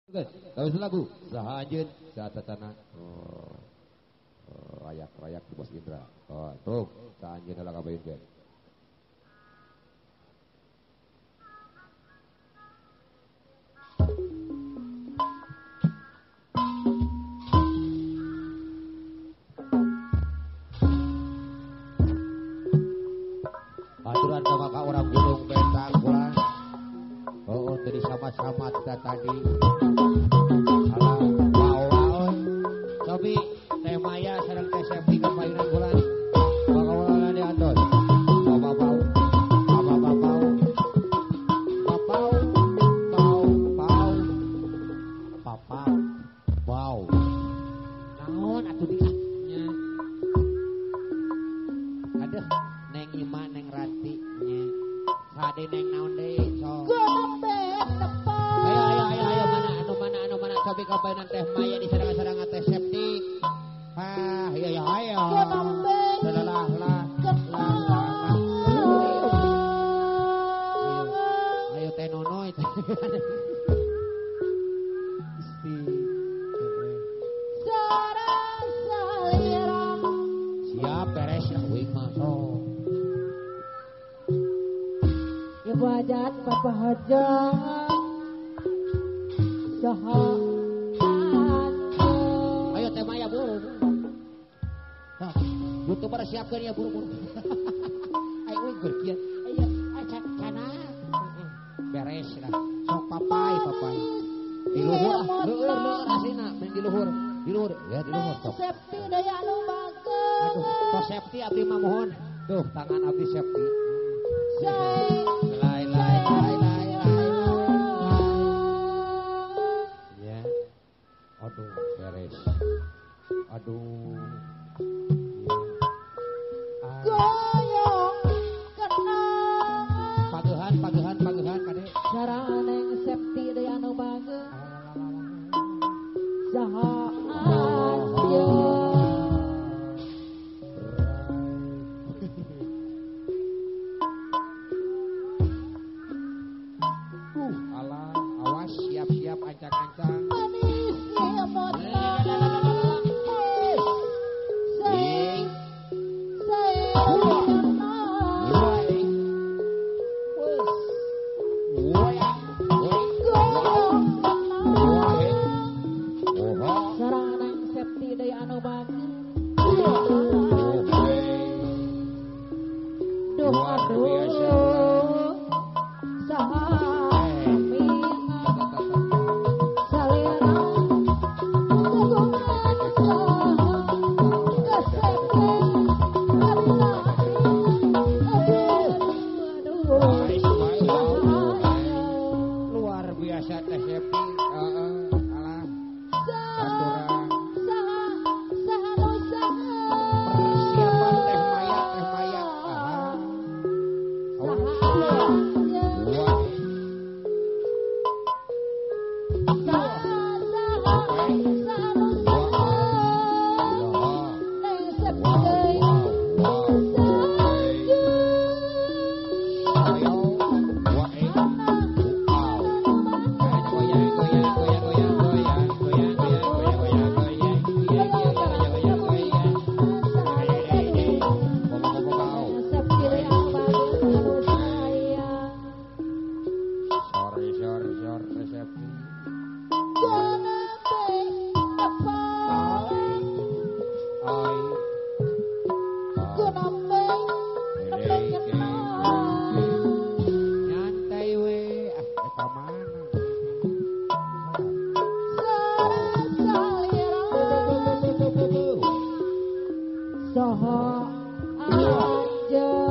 Kalau lagu saha anjeun saha tatana. Rayak-rayak di Bos Indra. Oh, tuh saha anjeun heula kabayun ge. Aturan ka ka urang Gunung Betang kula. Oh, tadi sama-sama kita tadi. Alah, wow. Cobi Teh Maya sareng Teh Septi kapayunan kula. Pakawalan di atos. Bapau, bapau, bapau, bau, bau, papau, bau. Naon atuh dinya? Aduh, Neng Ima, Neng Ranti nya. Sade Neng naon deui sok. Ayo ayo ayo ayo mana anu mana cobi kapayunan Teh Maya di sareng-sareng Teh Septi. Ah, iya iya ayo. Lah lah lah lah. Ayo Teh Nono itu. Isti. Siap beres ya uing mah sok. Ibu hajat, papa hajat. Saha ayo Teh Maya buru. Nah, YouTuber siapkan ya buru-buru. Ayo uing keur kieu. Ayo cana. Beres lah. Sok papai papai. Di luhur ah, leueur leueur asina, main di luhur. Di luhur. Ya di luhur sok. Septi deui anu bageun. Aduh, tos Septi abdi mah mohon. Tuh tangan abdi Septi. Lai lai lai lai lai. Ya. Aduh, beres. Aduh. Ya. Goyong kenang. Pagehan pagehan pagehan kade. Sareng Neng Septi deui anu bageun. Saha anjeun. Alah, awas siap-siap ancang-ancang. Manis mata. Sareng Neng Septi deui anu bageun. Duh aduh. Saha luar biasa Teh Septi. Alah. Aturan. Persiapan Teh Maya, Teh Maya. Aha. Nyantai we, ah eta mana? Saha anjeun.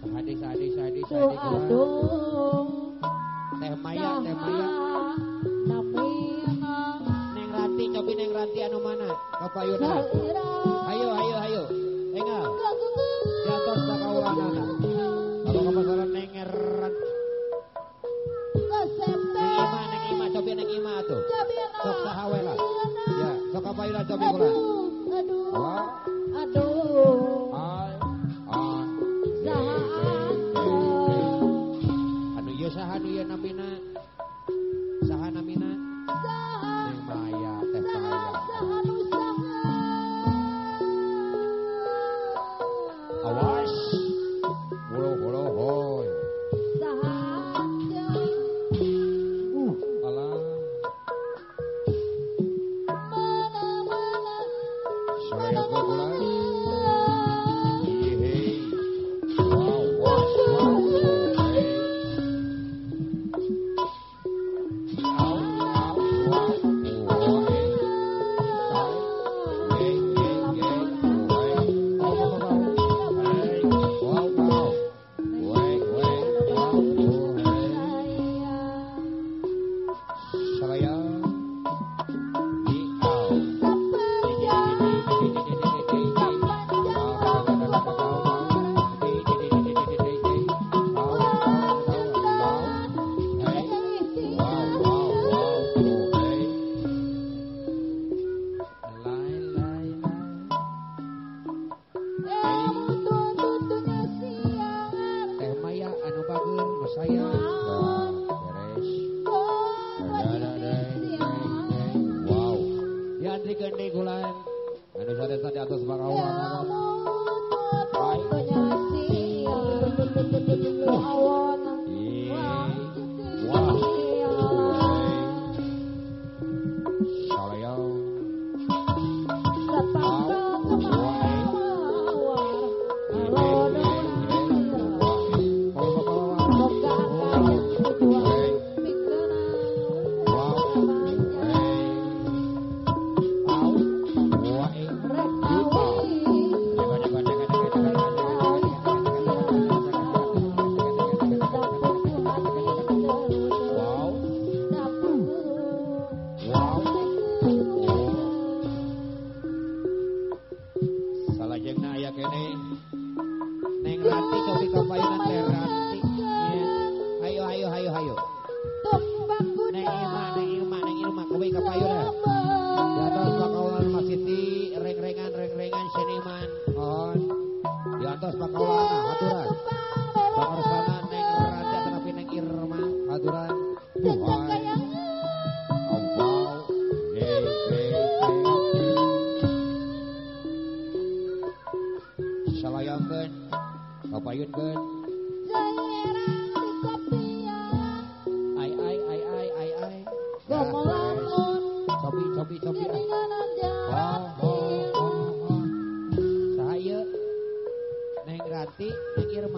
Sadi sadi sadi sadi. Teh Maya, Teh Maya. Neng Ranti, cobi Neng Ranti anu mana? Kapayuna. Ayo ayo ayo. Enggal. Di atas ka kaulanana.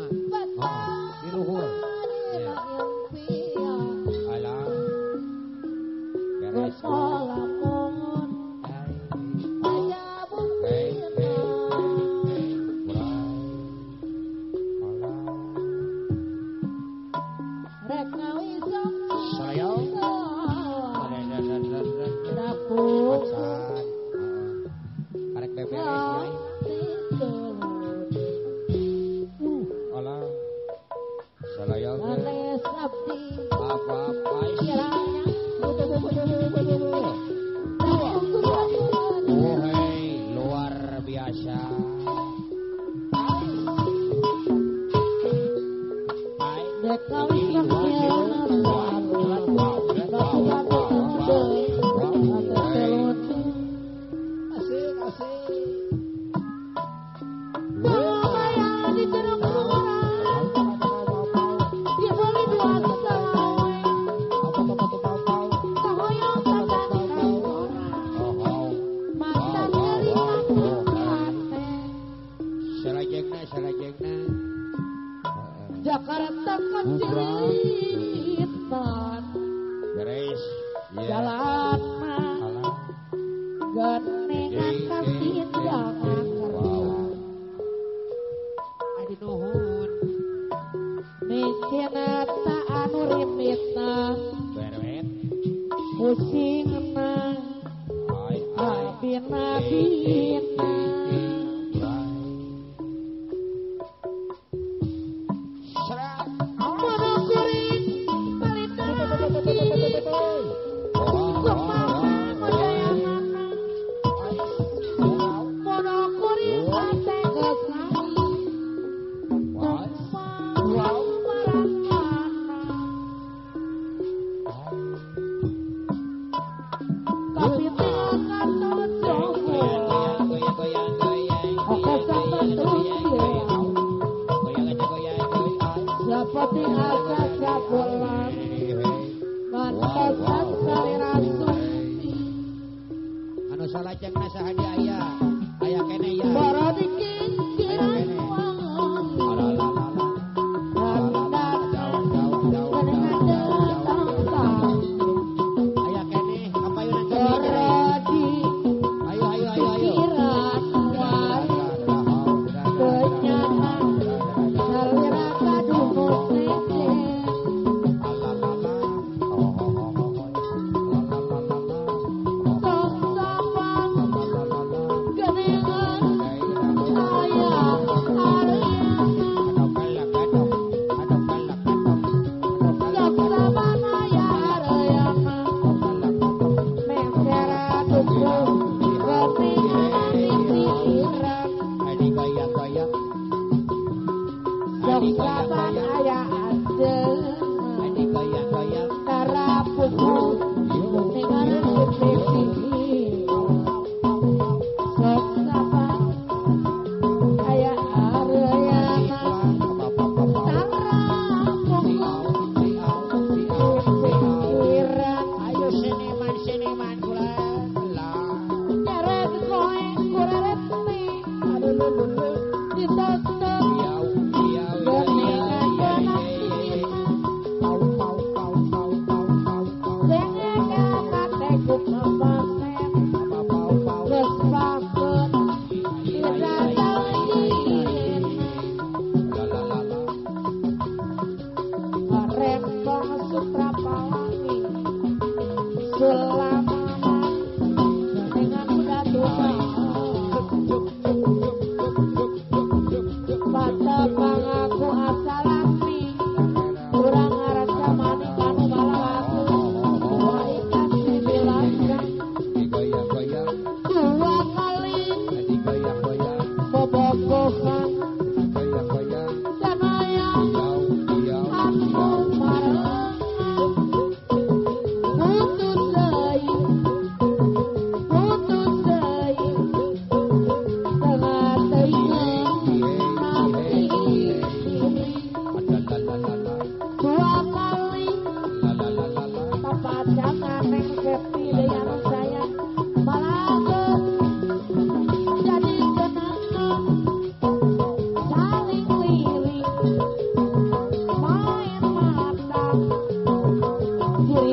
mah. Oh, di luhur. Alah. Beres. Jakarta kecilitan jalan mah geningan kasindangan adi nuhun micina ta anu rimitna pusingna abina-bina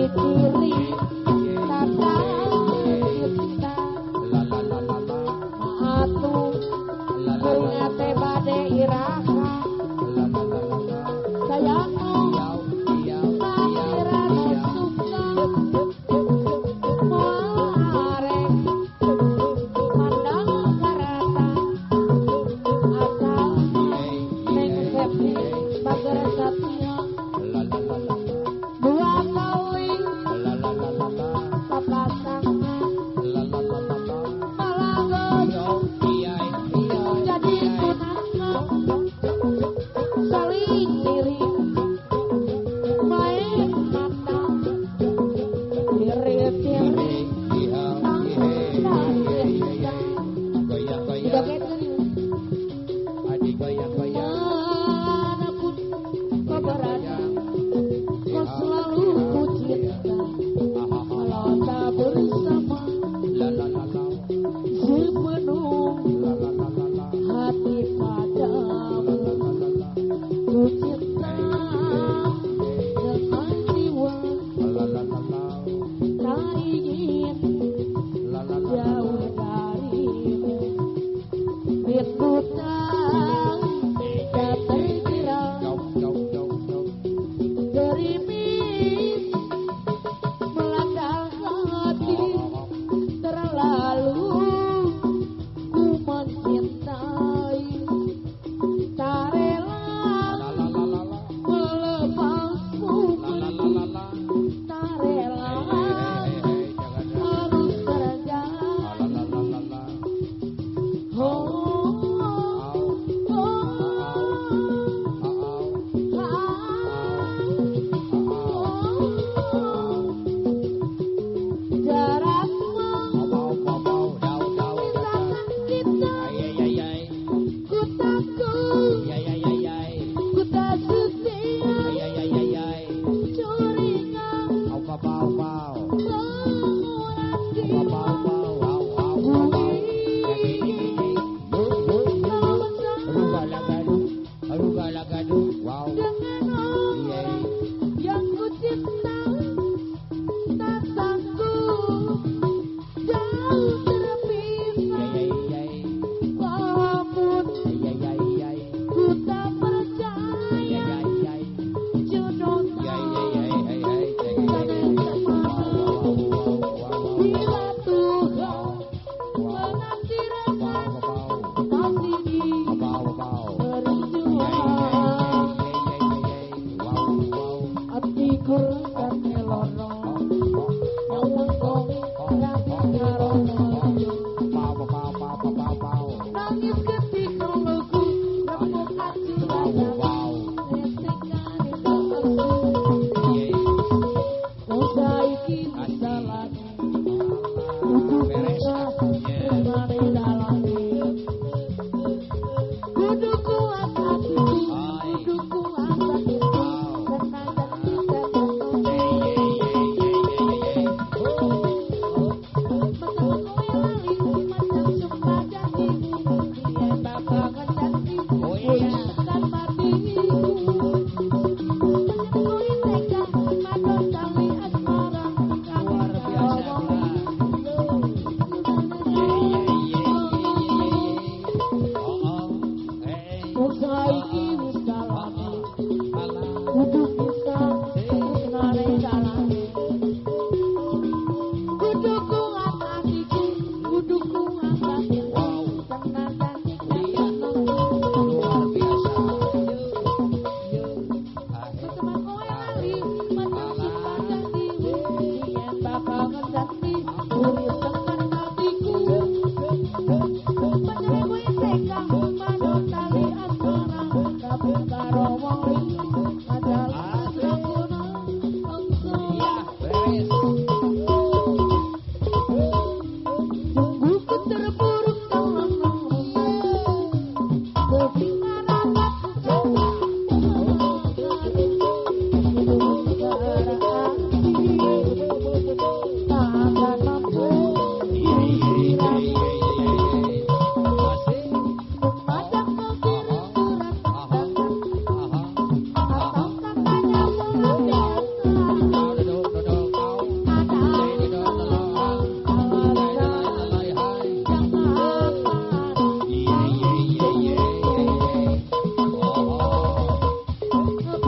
Ciri-ciri tanda cinta atuh kuring teh bade iraha sayangmu takdiranu suka moal arek mandang karata asalna Neng Septi bager satia dua kali papasangan malah jadi tunangan saling iri main mata ciri-ciri tanda cinta. Joget manapun kau berada, kau selalu ku cinta. Kalau tak bersama sepenuh hati padamu, ku cinta dengan jiwa, tak ingin jauh darimu. Rindu tak terkira, gerimis melanda hati, terlalu ku mencintai, tak rela melepasmu pergi, tak rela harus terjadi. Oh, oh, oh, jarak memisahkan kita, ku takut, ku tak setia, curiga mengurat jiwa. Ku ingin kau bersama dengan orang yang ku cinta, tak sanggup jauh terpisah. Walaupun ku tak percaya jodoh tak kemana, bila Tuhan menakdirkan pasti berjuang. Atiku rasane lara, nyawang kowe rame karono. Nangis ketika lugu remuk acuan resekane asu. Wong saiki wis dalane, kudu bisa tresnane dalane. Kudu kuat hatiku, kudu kuat hatiku, senajan kita tresno. Masalah kowe lali, macam sumpah janjimu, yen bakal ngejanji, tekan matiku. Pancen kowe tega, madon tali asmara, kawin karo wong liya. Wong saiki wis dalane, kudu bisa tresnane dalane. Kudu kuat hatiku, kudu kuat hatiku, senajan kita tresno. Teman kowe lali, macam sumpah janjimu, yen bakal ngejanji, urip tekan matiku. Pancen kowe tega, madon tali asmara, kabeh karo wong liya, padahal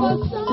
Bosan.